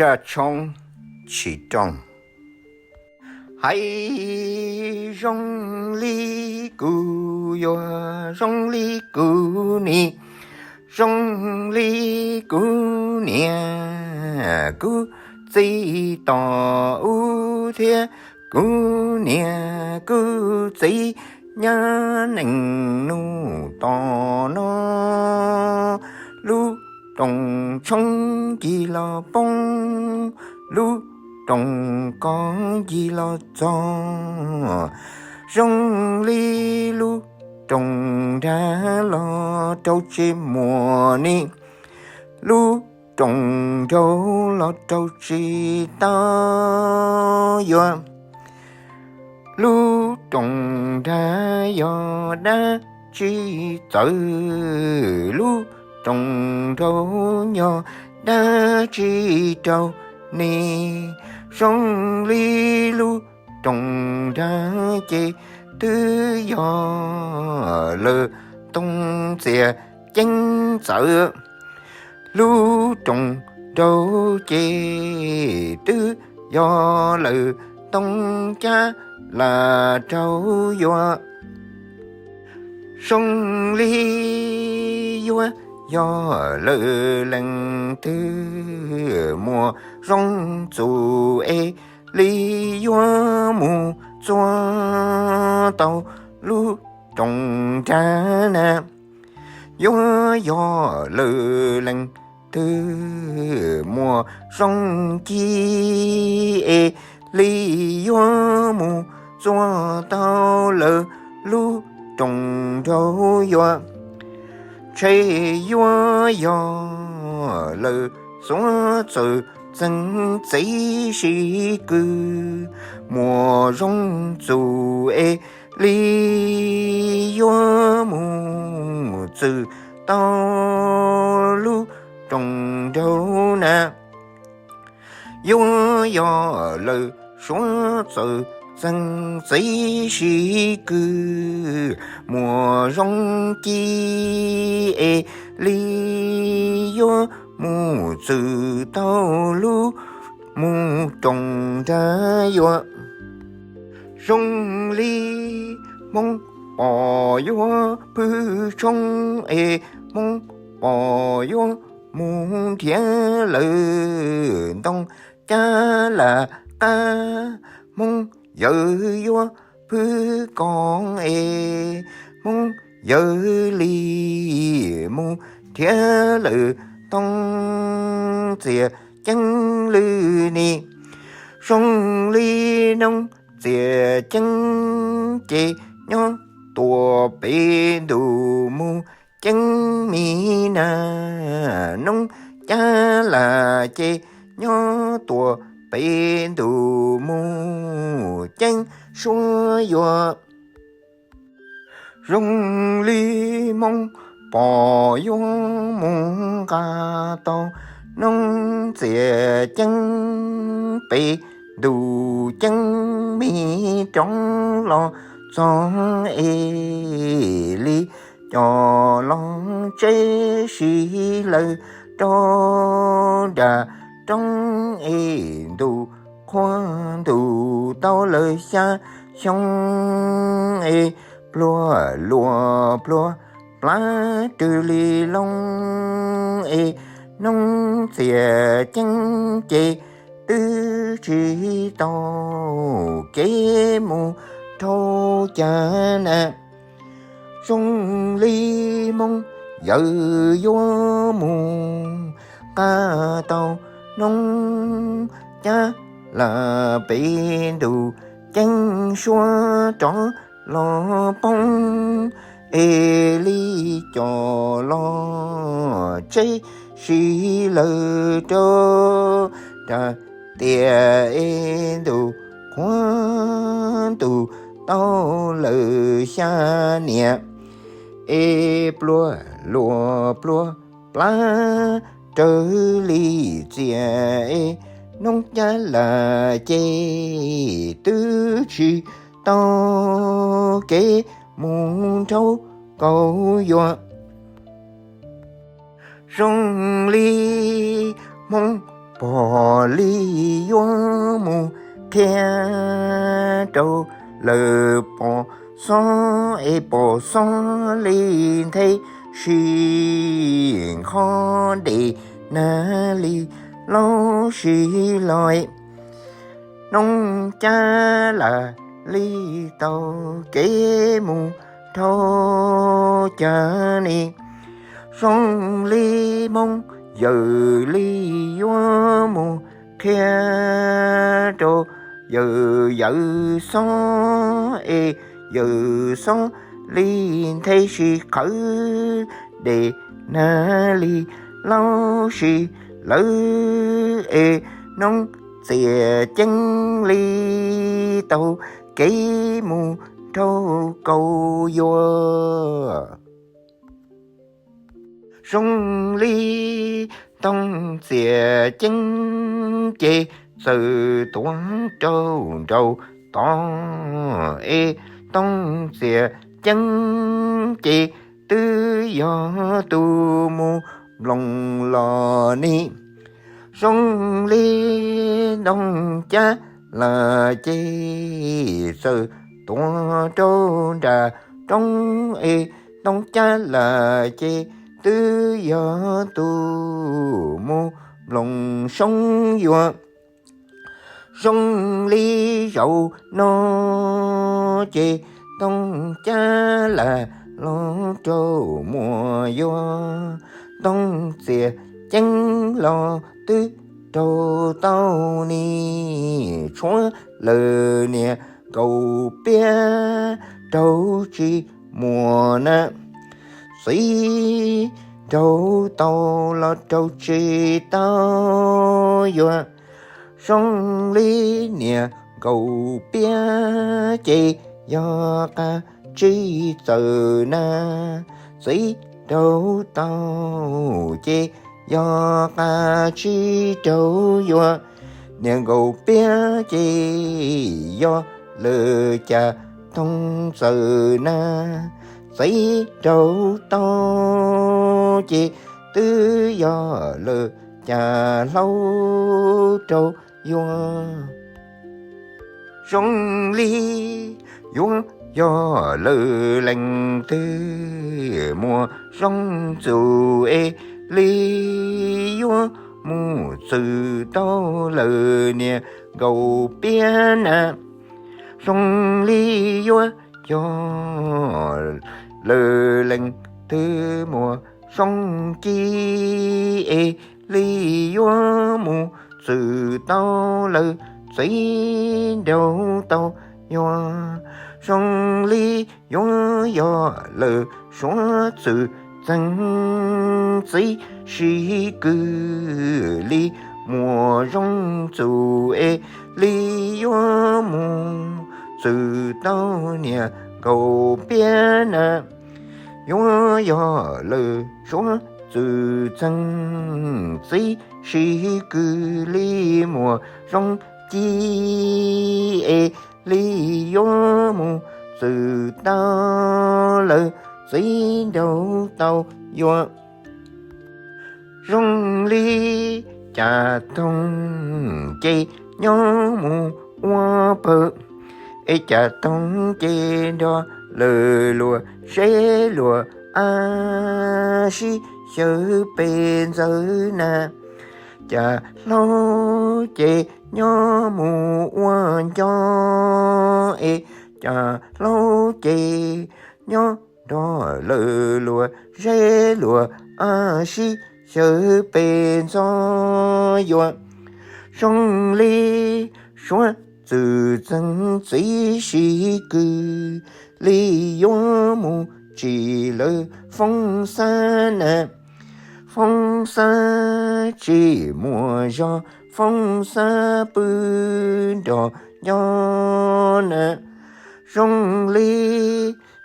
Zaj tshoob tsis rooj. Hais zoo li kuv yuav zoo li kuv niam, zoo li kuv niam kuv txiv tom ub thiab kuv niam kuv txiv nyab neej nus tom no. Lub rooj tshoob ncig los poob, lub rooj kos ncig los txog, zoo li lub rooj nrag los rau tsis muaj ni, lub rooj nraug los rau tsis tau yuav. Lub rooj nrag yog dab tsi txawv, lub rooj nraug yog dab tsi rau ni. Zoo li lub rooj nrag ces twb yog lawv tooj txias ceeb txawv. Lub rooj nraug ces twb yog lawv tooj cab lam raug yuav. Zoo li yuav yog lawv leej twg muaj zoo txuj es li yuav mus txua tau lub rooj nrag na. Yuav yog lawv leej twg muaj zoo ci es li yuav mus txua tau lawv lub rooj nraug yuav. Ntshe yuav yog lawv xuav txawv txeeg txiv sib kws, muaj zoo txuj es li yuav mus txwm tau lub rooj nraug na. Yuav yog lawv xuav txawv txeeg txiv sib kws, muaj zoo ci es li yuav mus txwm tau lub mus rooj nrag yuav. Zoo li Hmoob pom yuav phwj tshoob es Hmoob pom yuav mus nrhiav lawv ntoo cab lam qab, Hmoob yawg yuav phwj koos es Hmoob yawg li mus nrhiav lawv tooj txias ceeb lwj ni. Zoo li noob txias ceeb ces nyob tuaj pem ntuj mus ceeb mi na, noob cab lam ces nyob tuaj pem ntuj mus ceeb suab yuav. Zoo li Hmoob pom yuav mus nqa tau noob txias ceeb pem ntuj ceeb mi rov los txog es li coj los tsev si lawv rau nram roob es ntuj qhua ntuj tau lawv xya xyoo es pluag luag pluag plab rwg li loo es noob txias ceeb ces twb tsis tau kev mus rau cas na. Zoo li Hmoob yawg yuav mus nqa tau noob cab lam pem ntuj ceeb suab rov los poob es li coj los tsev si lawv rau nram tiaj es ntuj qhua ntuj tau lawv xya niam es pluag luag pluag plab rawg li txias es noob cab lam ces twb tsis tau kev mus nraug kaus yuam. Zoo li Hmoob pom li yuav mus qhia rau lawv pom xob es pom xob li nthe si nqho des nag li laub si los noog cab lam li tau kev mus dhau cas ni. Zoo li Hmoob yawm li yuav mus qhia rau yawm yawm xob es yawm xob li nthe si qhawv des nag li laub si lawv es noob txias ceeb li tau kev mus dhau kaus yuas. Zoo li toog txias ceeb ces txawm tuav rau nraum tod es toog txias ceeb ces twb yog tus mus nploos los ni. Zoo li ntoo cab lawm ces txawm tuav rau nram roob es ntoo cab lawm ces twb yog tus mus nploos soob yuav. Zoo li zaum no ces ntoo cab lawm los rau muag yuav, ntoo txias ceeb los twb rau tau ni, tshuav lawm niag nkaus piab raug tsis muaj na, txiv raug tau los raug tsis tau yuav. Zoo li niag nkaus piab ces yog qab tsib txawm na, txiv raug tau ces yog qab tsib raug yuav. Niag nkaus piab ces yog lawm cas toog txawm na, txiv raug tau ces twb yog lawm cas hlau raug yuav. Zoo li yuav yog lawm leej twg muaj zoo txuj es li yuav mus txwm tau lawm niag nkaus piab na. Zoo li yuav yog lawm leej twg muaj zoo ci es li yuav mus txwm tau lawm txiv raug tau yuav. Zoo li yuav yog lawm suav txwm txeeg txiv sib kwv li muaj zoo txuj es li yuav mus txwm tau niag nkaus piab na. Yuav yog lawm suav txwm txeeg txiv sib kwv li muaj zoo ci es li yuav mus txwm tau lawm txiv raug tau yuav. Zoo li cas toog ces nyob mus ua pawg, es cas toog ces nrog lawv luag seb luag a sib xyaw pes ntxawg na. Cas hlau ces nyob mus ua nco, es cas hlau ces nyob nrog lawv luag seb luag a sib xyaw pes ntxawg yuav. Zoo li suav txwm txeeg txiv sib kwv li yuav mus tsim lawv foob xab na. Foob xab tsis muaj zog, foob xab pw nrog nco na. Zoo li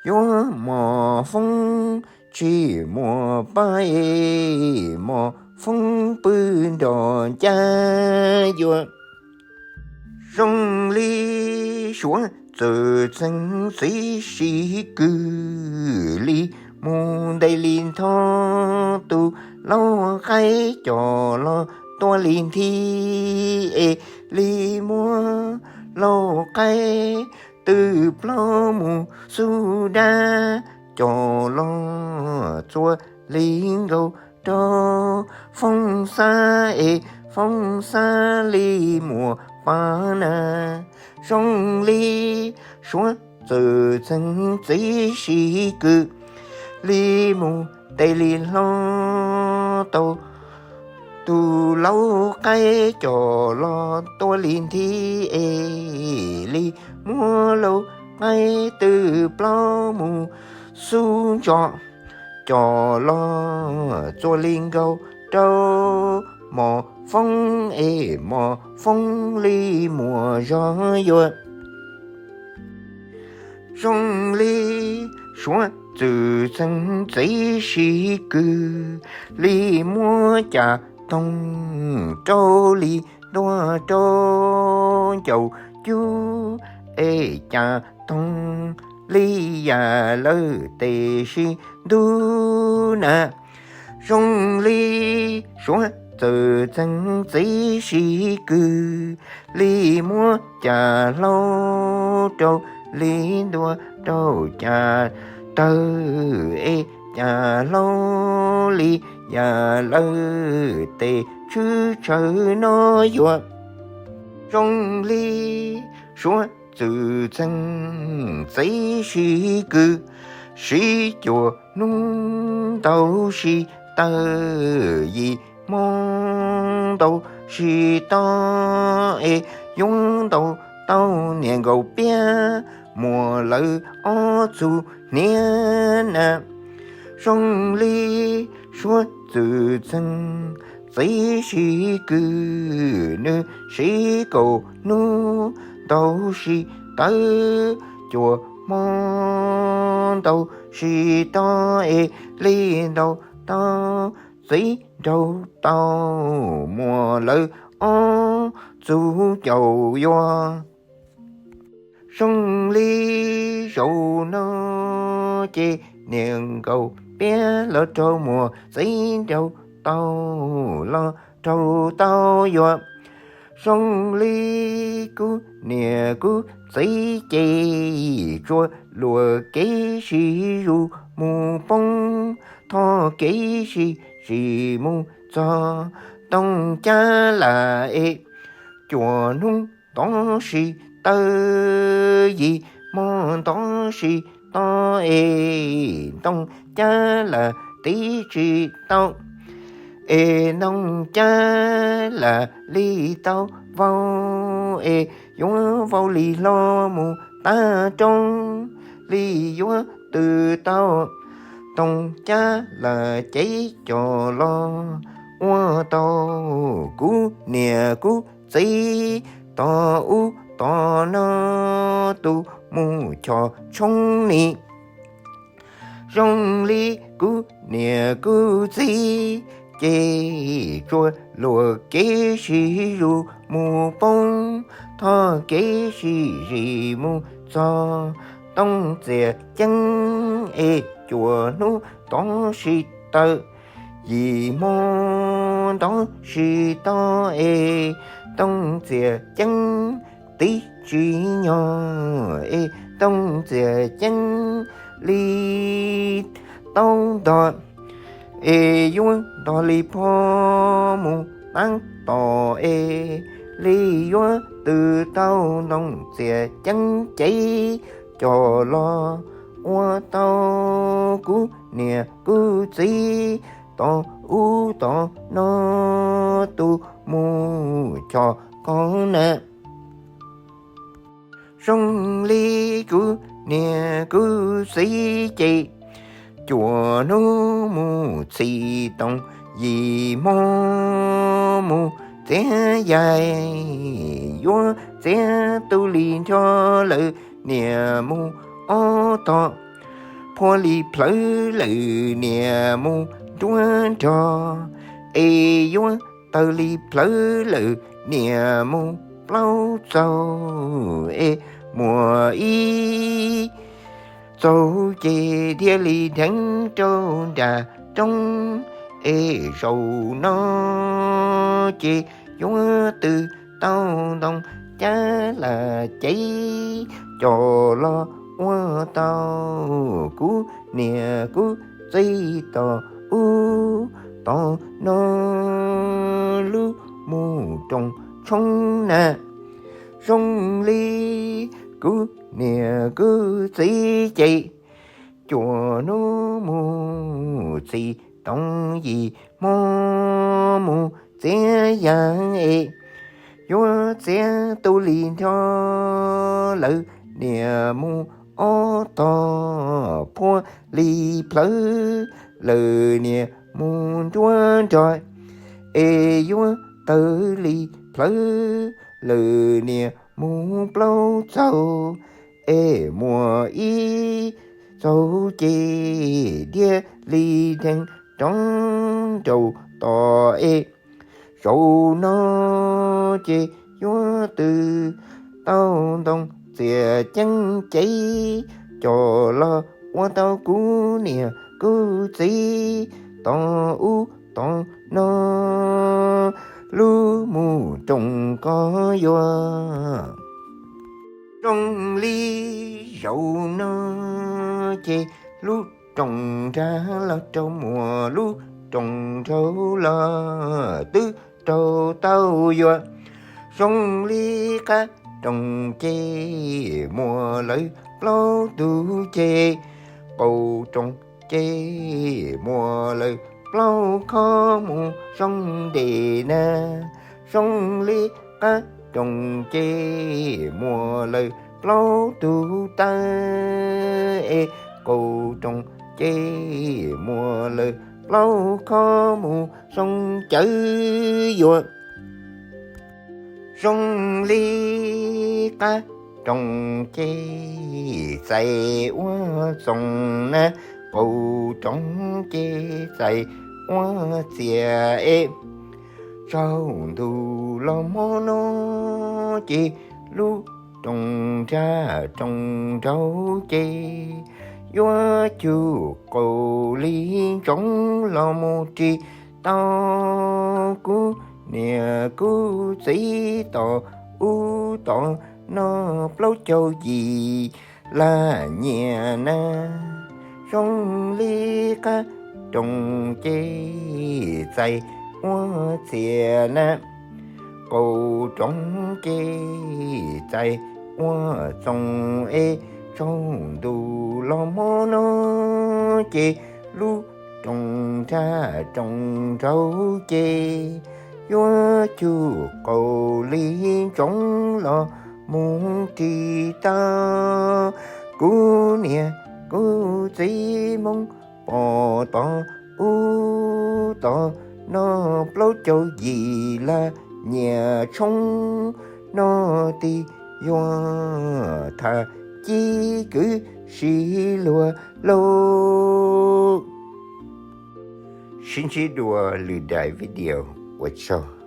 yuav mos foob tsis muaj pab, mos foob pw nrog ncaj yuav. Zoo li suav txwm txeeg txiv sib kwv li mus ntes li ntho, tus lau qaib coj los tuaj li nthi es li muab lauj qaib twb plaub mus xub dab, coj los txua li nkaus rau foob xab es foob xab li muas pav na. Zoo li Suav txwm txheej txiv sib kwm li mus tes li hlo tau tus lauj qaib coj los tuaj li nthi es li muab lauj qaib twb plaub mus xub ntso, coj los txua li nkaus rau mos foob es mos foob li muas zog yuav. Zoo li Suav txwm txheej txiv sib kwm li muab cas toog rau li ntua rau ncaus cub es cas toog li yam lawv tes sib ntub na. Zoo li Suav txwm txheej txiv sib kwm li muab cas hlau rau li ntua rau cas tawg es cas hlau li yam lawv tes tshwj tshawv no yuav. Zoo li Suav txwm txheej txiv sib kwm, sib cuag hnub ntau sib tawg, yim hmo ntau sib to es yuav ntaus tau niam nkaus piab muas lawv ob txuj hniav na. Zoo li Suav txwm txheej txiv sib kwm, nws sib kaum hnub ntau sib tawg, cuaj hmo ntau sib to es li ntaus tau txiv nraug tau muas lawv ob txuj caum yuav. Zoo li zaum no ces niam nkaus piab los raug muas txiv nraug tau los raug tau yuav. Zoo li kuv niam kuv txiv ces tsuas luag kev sib zus mus poob, thov kev sib zis mus txog Tooj Cab Las es cuaj hnub tod sib tawg, yim hmo ntod sib to es Tooj Cab Las tib tsis tau es Tooj Cab Las li tau vau es yuav vau li hlo mus tag roob li yuav twb tau. Tooj Cab Las cev coj los ua tau kuv niam kuv txiv tom ub tom no tus mus choj tshoob ni. Zoo li kuv niam kuv txiv ces tsuas luag kev sib zus mus poob, thov kev sib zis mus txog Tooj Txias Ceeb es cuaj hnub tod sib tawg, yim hmo ntod sib to es Tooj Txias Ceeb tib tsis nyob es Tooj Txias Ceeb li tau ntog es yuav ntog li phom mus tab tom es li yuav twb tau. Tooj Txias Ceeb cev coj los ua tau kuv niam kuv txiv tom ub tom no tus mus choj koj na. Zoo li kuv niam kuv txiv ces cuaj hnub mus txhim tooj, yim hmo mus txiav yaig, yuav txiav tu li nrho lawm niam mus ob tog, phua li plawv lawm niam mus nruab nrog, es yuav tawg li plawv lawm niam mus plaub txaug, es muaj ib txaug ces dhia li dheev rau nram roob, Es zaum no ces yuav tw tau ntoo cab lam cev coj los ua tau kuv niam kuv txiv tom ub tom no lub mus rooj tshoob na. Zoo li kuv niam kuv txiv ces cua hnub mus txiv toov yim hmo mus txiav yam es yuav txiav tu li nrho lawv niam mus ob tog phuab li plawv lawv niam mus nruab nrog es yuav tawg li plawv lawv niam mus plaub txaug es muaj ib txaug ces diab li dheev rov nraum tod es zaum no ces yuav tw tau ntoo txias ceeb cev coj los ua tau kuv niam kuv txiv tom ub tom no lub mus rooj koj yuav. Zoo li zaum no ces lub rooj nrag los rau muag, lub rooj nraug los twb rau tau yuav. Zoo li qab rooj ces muaj lawv plaub tug ceg, qaum rooj ces muaj lawv plaub khob mus zoo nres na. Zoo li qab rooj ces muaj lawv plaub tug taw es qaum rooj ces muaj lawv plaub khob mus zoo cawv yuav. Zoo li qab rooj ces txais ua txoos na, qaum rooj ces txais ua txias es tsaus ntuj los hmo no ces lub rooj nrag rooj nraug ces yuav cug qaum li ntsoov los mus ris tau kuv niam kuv txiv tom ub tom no plaub caug yim laj nyiam na. Zoo li qab rooj ces txais ua txias na, qaum rooj ces txais ua txoos es tsaus ntuj los hmo no ces lub rooj nrag rooj nraug ces yuav cug qaum li ntsoov los mus ris tau kuv niam kuv txiv Hmoob pom tom ub tom no plaub caug yim laj nyiam tshoob no tib yuav tham cib kwv sib luag lauj. Sib ntsib dua lwm daim video, ua tsaug.